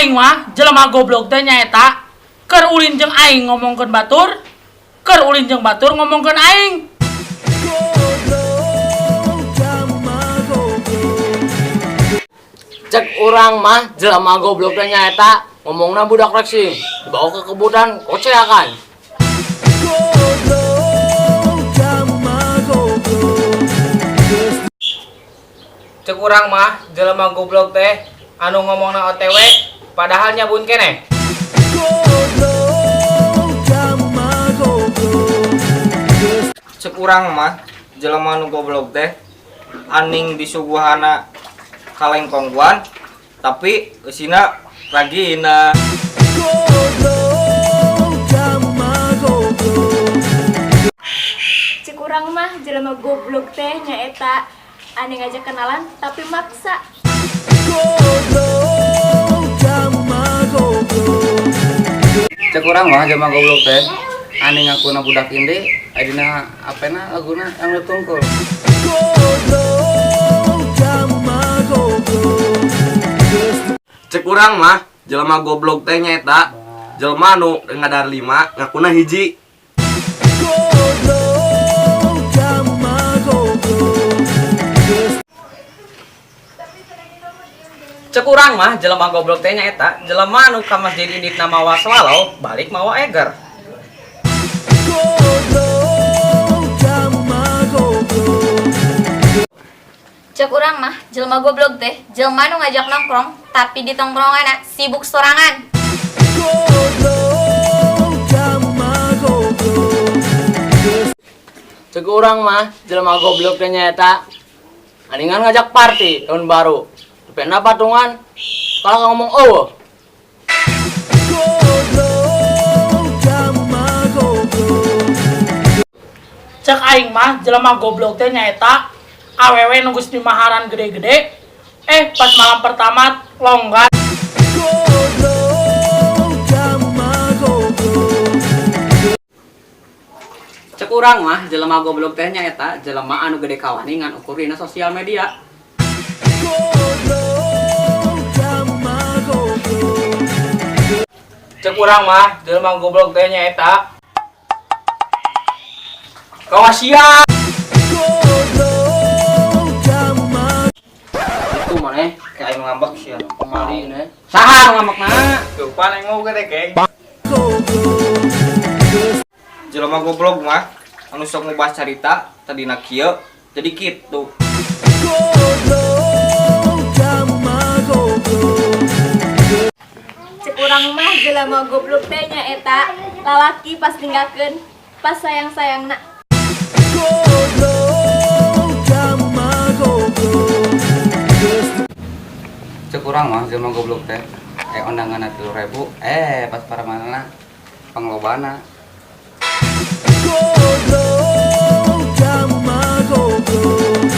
Aing mah jelema goblok teh nyaeta keur ulin jeung aing ngomongkeun batur, keur ulin jeung batur ngomongkeun aing. Goblok, jelema goblok. Cek urang mah jelema goblok teh nyaeta ngomongna budak racing dibawa ke kebudan koceakan. Goblok, jelema goblok. Geus. Cek urang mah jelema goblok teh anu ngomongna OTW padahal nyabun keneh. Goblok, jelema goblok. Geus. Cek urang mah jelema nu goblok teh aning disuguhana kaleng Khong Guan, tapi eusina ragina. Goblok, jelema goblok. Cek urang mah jelema goblok teh nyaeta anu ngajak kenalan tapi maksa. Goblok, jelema goblok. Cek urang mah jelema goblok teh anu ngakuna budak indie, dina apena laguna yang tungkul. Goblok, jelema goblok. Geus. Cek urang mah jelema goblok teh nyaeta jelema anu ngadar lima ngakuna hiji. Goblok, jelema goblok. Geus. Cek urang mah jelema goblok teh nyaeta jelema anu ka masjid inditna mawa swallow, balik mawa eger. Goblok, jelema goblok. Cek urang mah jelema goblok teh jelema nu ngajak nongkrong tapi di tongkrongan sibuk sorangan. Goblok, jelema goblok. Geus. Cek urang mah jelema goblok teh nyaeta aningan ngajak party tahun baru. Dipena patungan kalau ngomong oh. Goblok, jelema goblok. Cek aing mah jelema goblok teh nyaeta awewe nu geus dimaharan gede-gede, eh pas malam pertama longgar. Goblok, jelema goblok. Cek urang mah jelema goblok teh nyaeta jelema anu gede kawani ngan ukur dina sosial media. Goblok, jelema goblok. Cek urang mah jelema goblok teh nyaeta kawasia. Goblok, jelema. Itu maneh. Kayak anu ngambek sih. Kemari nih. Saha nu ngambekna? Tuh pan aing mau gede geng. Goblok. Geus. Jelema goblok mah anu sok ngubah carita tadina kieu jadi kitu. Goblok, jelema goblok. Cek urang mah jelema goblok teh nyaeta lalaki pas ninggalkeun pas sayang-sayangna. Goblok, jelema goblok. Geus. Cek urang mah jelema goblok teh undangan 3.000, pas paramanana panglobana. Goblok, jelema goblok.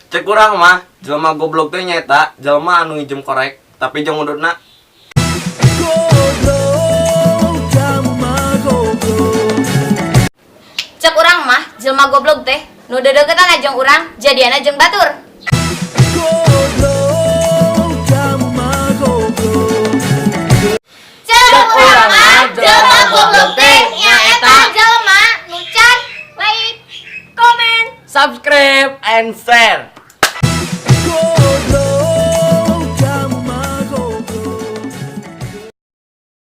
Cek urang mah jelema goblok teh nyaeta jelema anu ngijem korek tapi jeung udutna. Goblok, jelema goblok. Cek urang mah jelema goblok teh nu dedeketan jeung urang jadiana jeung batur. Goblok, jelema goblok. Cek urang mah jelema goblok teh nyaeta jelema nu can like, comment, Subscribe and share.